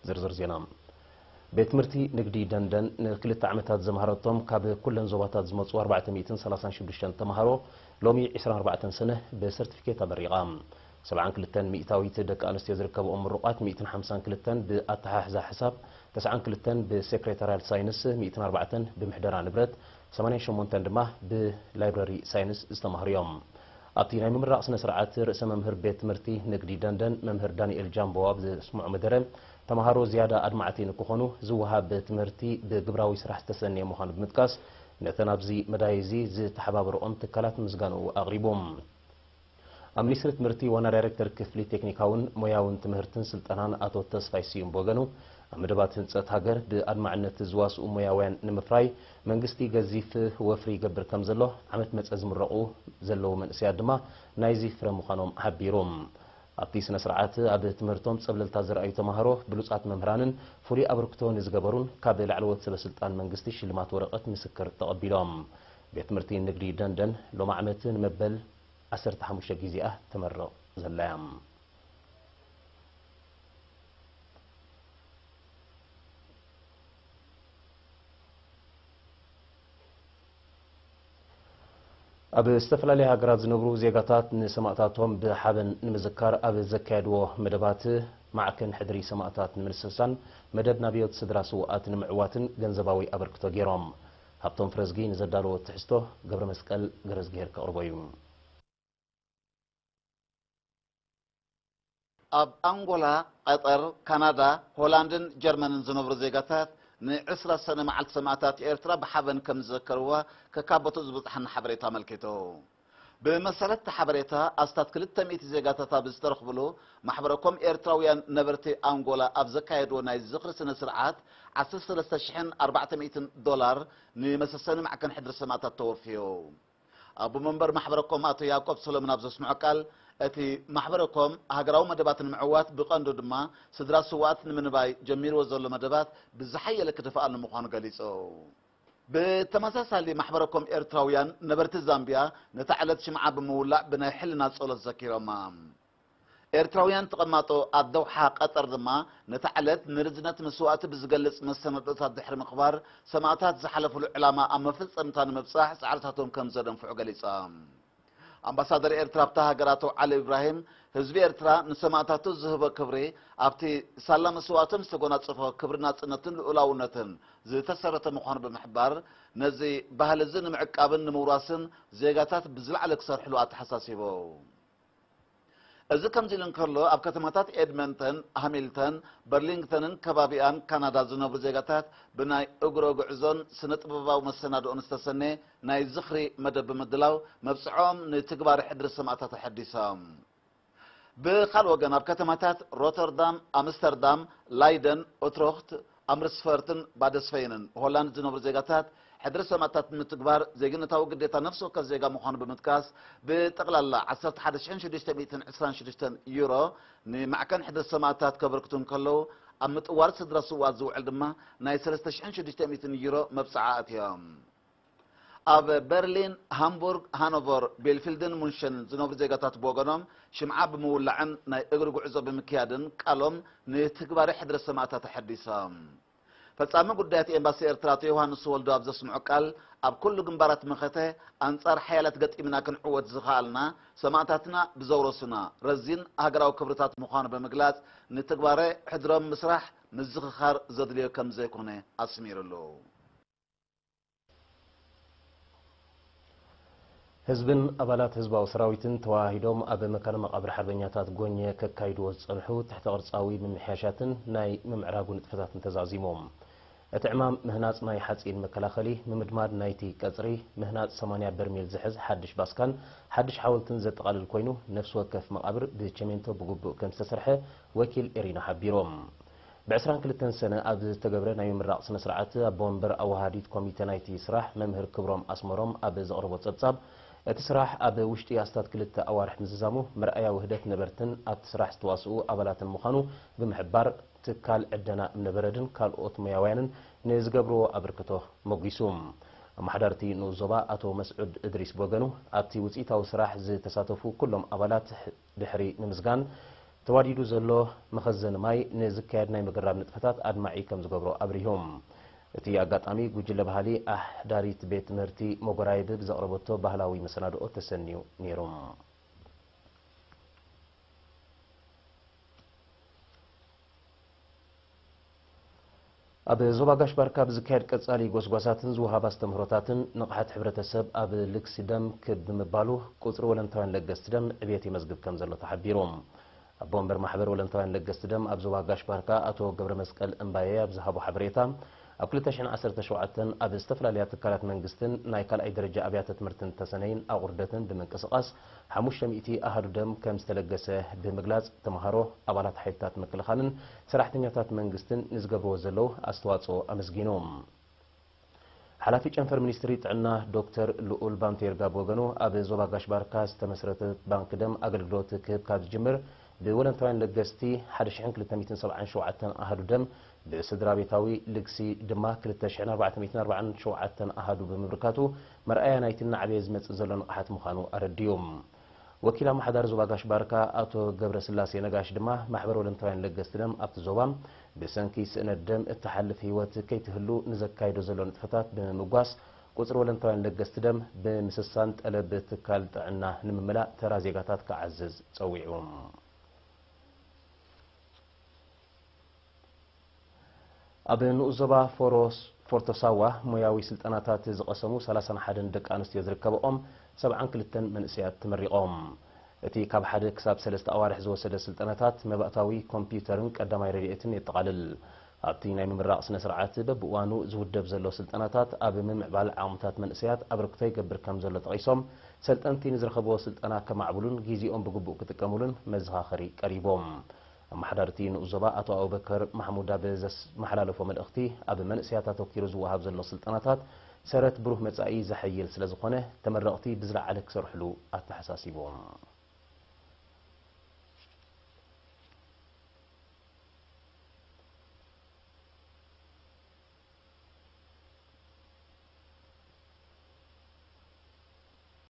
ዝርዝር ዜና። ቤት ትምህርቲ ንግዲ ደንደን ንክልተ ዓመታት ዘምሃረቶም ካብ ኩለን ዞባታት ዝመጹ ኣርባዕተ ሚእትን ሰላሳን ሽዱሽተን ተምሃሮ ሎሚ ዕስራን ኣርባዕተን ሰነ ብሰርቲፊኬት ኣመሪቓ። ሰብዓን ክልተን ሚእታዊት ደቂ ኣንስትዮ ዝርከብኦም ምሩቓት፣ ሚእትን ሓምሳን ክልተን ብኣተሓሕዛ ሕሳብ፣ ተስዓን ክልተን ብሴክሬታርያል ሳይንስ፣ ሚእትን ኣርባዕተን ብምሕደራ ንብረት፣ ሰማንያን ሸሞንተን ድማ ብላይብረሪ ሳይንስ ዝተማህሩ እዮም። ኣብቲ ናይ ምምራቕ ስነ ስርዓት ርእሰ መምህር ቤት ትምህርቲ ንግዲ ደንደን መምህር ዳንኤል ጃምቦ ኣብ ዘስምዖ መደረ፣ ተምሃሮ ዝያዳ ኣድማዕቲ ንክኾኑ ዝወሃብ ትምህርቲ ብግብራዊ ስራሕ ዝተሰነየ ምዃኑ ብምጥቃስ፣ ነተን ኣብዚ መዳይ እዚ ዝተሓባበረኦም ትካላት ምስጋንኡ ኣቕሪቡ። ኣብ ሚኒስትሪ ትምህርቲ ዋና ዳይሬክተር ክፍሊ ቴክኒካውን ሞያውን ትምህርትን ስልጠናን ኣቶ ተስፋይ ስዩም ብወገኑ፣ ኣብ መደባት ህንጸት ሃገር ብኣድማዕነት ዝዋስኡ ሞያውያን ንምፍራይ መንግስቲ ገዚፍ ወፍሪ ይገብር ከም ዘሎ፣ ዓመት መጸ ዝምረቑ ዘለዉ መንእሰያት ድማ ናይዚ ፍረ ምዃኖም ሓቢሩ። ኣብቲ ስነ ስርዓት ኣብ ትምህርቶም ጸብለልታ ዘርኣዩ ተምሃሮ፣ ብሉጻት መምህራንን ፍሉይ ኣበርክቶ ንዝገበሩን ካብ ላዕለዎት ሰበ ስልጣን መንግስቲ ሽልማት ወረቐት ምስክር ተቐቢሎም። ቤት ትምህርቲ ንግዲ ደንደን ሎሚ ዓመት ንመበል ዓሰርተ ሓሙሽተ ግዜኣ ተመርቕ ዘላ እያ። ኣብ ዝተፈላለያ ሃገራት ዝነብሩ ዜጋታት ንሰማእታቶም ብሓበን ንምዝካር ኣብ ዘካየድዎ መደባት፣ ማዕከን ሕድሪ ሰማእታት ንምንስሳን መደብ ናብዮት ስድራ ስውኣት ንምዕዋትን ገንዘባዊ ኣበርክቶ ገይሮም። ሃብቶም ፍረዝጊ ንዘዳለዎ ትሕዝቶ ገብረ መስቀል ገረዝግሄር ከቕርቦ እዩ። ኣብ ኣንጎላ፣ ቀጠር፣ ካናዳ፣ ሆላንድን ጀርመንን ዝነብሩ ዜጋታት ንዕስራ ሰነ መዓልቲ ሰማእታት ኤርትራ ብሓበን ከም ዝዘከርዋ ከካቦቱ ዝበጽሓና ሓበሬታ ኣመልኪቱ። ብመሰረት እቲ ሓበሬታ፣ ኣስታት ክልተ ሚእቲ ዜጋታት ኣብ ዝተረኽብሉ፣ ማሕበረ ኮም ኤርትራውያን ነበርቲ ኣንጎላ ኣብ ዘካየድዎ ናይ ዝኽሪ ስነ ስርዓት፣ ዓሰርተ ሰለስተ ሽሕን ኣርባዕተ ሚእትን ዶላር ንመሰሰኒ ማዕከን ሕድሪ ሰማእታት ተወፍዩ። ኣቦ መንበር ማሕበረ ኮም ኣቶ ያዕቆብ ሰሎሞን ኣብ ዘስምዖ ቃል፣ እቲ ማሕበረ ኮም ሃገራዊ መደባት ንምዕዋት፣ ብቐንዱ ድማ ስድራ ስውኣት ንምንባይ ጀሚርዎ ዘሎ መደባት ብዝሓየለ ክድፍኣሉ ምዃኑ ገሊጹ። ብተመሳሳሊ፣ ማሕበረ ኮም ኤርትራውያን ነበርቲ ዛምቢያ ነታ ዕለት ሽምዓ ብምውላዕ ብናይ ሕልና ጸሎት ዘኪሮማ። ኤርትራውያን ተቐማጦ ኣብ ደውሓ ቀጠር ድማ ነታ ዕለት ንርዝነት መስዋእቲ ብዝገልጽ መሰናድኦታት ድሕሪ ምኽባር፣ ሰማእታት ዝሓለፉሉ ዕላማ ኣብ መፈጸምታ ንምብጻሕ ጻዕርታቶም ከም ዘደንፍዑ ገሊጾም። ኣምባሳደር ኤርትራ ኣብታ ሃገር ኣቶ ዓሊ ኢብራሂም፣ ህዝቢ ኤርትራ ንሰማእታቱ ዝህቦ ክብሪ ኣብቲ ሳላ መስዋእቶም ዝተጎናጸፎ ክብሪ ናጽነትን ልኡላውነትን ዝተሰረተ ምዃኑ ብምሕባር፣ ነዚ ባህሊ እዚ ንምዕቃብን ንምውራስን ዜጋታት ብዝለዓለ ክሰርሕሉ ኣተሓሳሲቡ። እዚ ከምዚ ኢሉ እንከሎ፣ ኣብ ከተማታት ኤድመንተን፣ ሃሚልተን፣ በርሊንግተንን ከባቢኣን ካናዳ ዝነብሩ ዜጋታት ብናይ እግሮ ጉዕዞን ስነ ጥበባዊ መሰናድኦን ዝተሰነየ ናይ ዝኽሪ መደብ ብምድላው፣ መብጽዖም ንትግባረ ሕድሪ ሰማእታት ኣሐዲሶም። ብኻልእ ወገን፣ ኣብ ከተማታት ሮተርዳም፣ ኣምስተርዳም፣ ላይደን፣ ኡትሮኽት፣ ኣምርስፈርትን ባደስፈይንን ሆላንድ ዝነብሩ ዜጋታት ሕድሪ ሰማእታት ንምትግባር ዜግነታዊ ግዴታ ነፍሲ ወከፍ ዜጋ ምዃኑ ብምጥቃስ፣ ብጠቕላላ ዓሰርተ ሓደ ሽሕን ሽዱሽተ ሚእትን ዕስራን ሽዱሽተን ዩሮ ንማዕከን ሕድሪ ሰማእታት ከበርክቱ እንከለዉ፣ ኣብ ምጥዋር ስድራ ስውኣት ዝውዕል ድማ ናይ ሰለስተ ሽሕን ሽዱሽተ ሚእትን ዩሮ መብጽዓ ኣእትዮም። ኣብ በርሊን፣ ሃምቡርግ፣ ሃኖቨር፣ ቤልፊልድን ሙንሸንን ዝነብሩ ዜጋታት ብወገኖም፣ ሽምዓ ብምውላዕን ናይ እግሪ ጉዕዞ ብምክያድን ቃሎም ንትግባረ ሕድሪ ሰማእታት ኣሐዲሶም። ፈጻሚ ጉዳያት ኤምባሲ ኤርትራ ኣቶ ዮሃንስ ወልዱ ኣብ ዘስምዖ ቃል፣ ኣብ ኩሉ ግንባራት መኸተ ኣንጻር ሓያላት ገጢምና ክንዕወት ዝኸኣልና፣ ሰማእታትና ብዘውረሱና ረዚን ሃገራዊ ክብርታት ምዃኑ ብምግላጽ፣ ንትግባረ ሕድሮም ምስራሕ ምዝኽኻር ዘድልዮ ከም ዘይኮነ ኣስሚሩሉ። ህዝብን ኣባላት ህዝባዊ ሰራዊትን ተወሃሂዶም ኣብ መካነ መቓብር ሓርበኛታት ጎኘ ከካይድዎ ዝጸንሑ ትሕተ ቅርጻዊ ምምሕያሻትን ናይ ምምዕራጉ ንጥፈታትን ተዛዚሞም። እቲ ዕማም ምህናጽ ናይ ሓጺን መከላኸሊ፣ ምምድማድ ናይቲ ቀጽሪ፣ ምህናጽ ሰማንያ በርሜል ዝሕዝ ሓድሽ ባስካን ሓድሽ ሓወልትን ዘጠቓልል ኮይኑ፣ ነፍሲ ወከፍ መቓብር ብቸሜንቶ ብግቡእ ከም ዝተሰርሐ ወኪል ኤሪና ሓቢሮም። ብዕስራን ክልተን ሰነ ኣብ ዝተገብረ ናይ ምምራቕ ስነ ስርዓት፣ ኣቦ ወንበር ኣወሃሃዲት ኮሚተ ናይቲ ስራሕ መምህር ክብሮም ኣስመሮም ኣብ ዘቕረቦ ጸብጻብ፣ እቲ ስራሕ ኣብ ውሽጢ ኣስታት ክልተ ኣዋርሕ ምዝዛሙ፣ መርኣያ ውህደት ነበርትን ኣብቲ ስራሕ ዝተዋስኡ ኣባላትን ምዃኑ ብምሕባር፣ ትካል ዕደና እምነበረድን ካልኦት ሞያውያንን ንዝገብርዎ ኣበርክቶ መጒሱ። ኣመሓዳርቲ ንኡስ ዞባ ኣቶ መስዑድ እድሪስ ብወገኑ፣ ኣብቲ ውጽኢታዊ ስራሕ ዝተሳተፉ ኩሎም ኣባላት ድሕሪ ንምስጋን፣ ተዋዲዱ ዘሎ መኸዘኒ ማይ ንዝካየድ ናይ ምግራብ ንጥፈታት ኣድማዒ ከም ዝገብሮ ኣብሪሆም። እቲ ኣጋጣሚ ጉጅለ ባህሊ ኣሕዳሪት ቤት ትምህርቲ መጎራይብ ብዘቕረበቶ ባህላዊ መሰናድኦ ተሰንዩ ነይሩ። ኣብ ዞባ ጋሽ ባርካ ብዝካየድ ቀጻሊ ጎስጓሳትን ዝወሃብ ኣስተምህሮታትን ንቕሓት ሕብረተሰብ ኣብ ልግሲ ደም ክብ ብምባሉ ቁጽሪ ወለንታውያን ለገስቲ ደም ዕብየት የመዝግብ ከም ዘሎ ተሓቢሩ። ኣቦ ወንበር ማሕበር ወለንታውያን ለገስቲ ደም ኣብ ዞባ ጋሽ ባርካ ኣቶ ገብረ መስቀል እምባየ ኣብ ዝሃቦ ሓበሬታ፣ ኣብ ክልተ ሽሕን ዓሰርተ ሸውዓተን ኣብ ዝተፈላለያ ትካላት መንግስትን ናይ ካልኣይ ደረጃ ኣብያተ ትምህርትን ተሰነይን ኣቑርደትን ብምንቅስቓስ ሓሙሽተ ሚእቲ ኣሃዱ ደም ከም ዝተለገሰ ብምግላጽ፣ ተምሃሮ፣ ኣባላት ሓይልታት ምክልኻልን ሰራሕተኛታት መንግስትን ንዝገብርዎ ዘለዉ ኣስተዋጽኦ ኣመስጊኑ። ሓላፊ ጨንፈር ሚኒስትሪ ጥዕና ዶክተር ልኡል ባንቴርጋ ብወገኑ፣ ኣብ ዞባ ጋሽ ባርካ ዝተመስረተ ባንክ ደም ኣገልግሎት ክህብ ካብ ዝጅምር ብወለንታውያን ለገስቲ ሓደ ሽሕን ክልተ ሚእትን ሰብዓን ሸውዓተን ኣሃዱ ደም፣ ብስድራ ቤታዊ ልግሲ ድማ ክልተ ሽሕን ኣርባዕተ ሚእትን ኣርባዓን ሸውዓተን ኣሃዱ ብምብርካቱ፣ መርኣያ ናይቲ እናዓበየ ዝመጽእ ዘሎ ንቕሓት ምዃኑ ኣረድዩ። ወኪል ኣመሓዳሪ ዞባ ጋሽ ባርካ ኣቶ ገብረ ስላሴ ነጋሽ ድማ፣ ማሕበር ወለንታውያን ለገስቲ ደም ኣብቲ ዞባ ብሰንኪ ስእነት ደም እትሓልፍ ህይወት ከይትህሉ ንዘካይዶ ዘሎ ንጥፈታት ብምምጓስ፣ ቁጽሪ ወለንታውያን ለገስቲ ደም ብምስሳን ጠለብ ትካል ጥዕና ንምምላእ ተራ ዜጋታት ክዓዝዝ ጸዊዑ። ኣብ ንኡስ ዞባ ፎሮስ-፣ ፎርቶ ሳዋ ሞያዊ ስልጠናታት ዝቐሰሙ ሰላሳን ሓደን ደቂ ኣንስትዮ ዝርከብኦም ሰብዓን ክልተን መንእሰያት ተመሪቖም። እቲ ካብ ሓደ ክሳብ ሰለስተ ኣዋርሕ ዝወሰደ ስልጠናታት መባእታዊ ኮምፒውተርን ቀዳማይ ረድኤትን የጠቓልል። ኣብቲ ናይ ምምራቕ ስነ ስርዓት በብእዋኑ ዝውደብ ዘሎ ስልጠናታት ኣብ ምምዕባል ዓቕምታት መንእሰያት ኣበርክቶ ይገብር ከም ዘሎ ጠቒሶም፣ ሰልጠንቲ ንዝረኸብዎ ስልጠና ከማዕብሉን ግዜኦም ብግቡእ ክጥቀሙሉን መዘኻኸሪ ቀሪቦም። ኣመሓዳርቲ ንኡስ ዞባ ኣቶ ኣቡበከር ማሕሙድ ኣብ ዘመሓላለፎ መልእኽቲ፣ ኣብ መንእሰያት ኣተኪሩ ዝወሃብ ዘሎ ስልጠናታት ሰረት ብሩህ መጻኢ ዘሐይል ስለ ዝኾነ፣ ተመረቕቲ ብዝለዓለ ክሰርሕሉ ኣተሓሳሲቦም።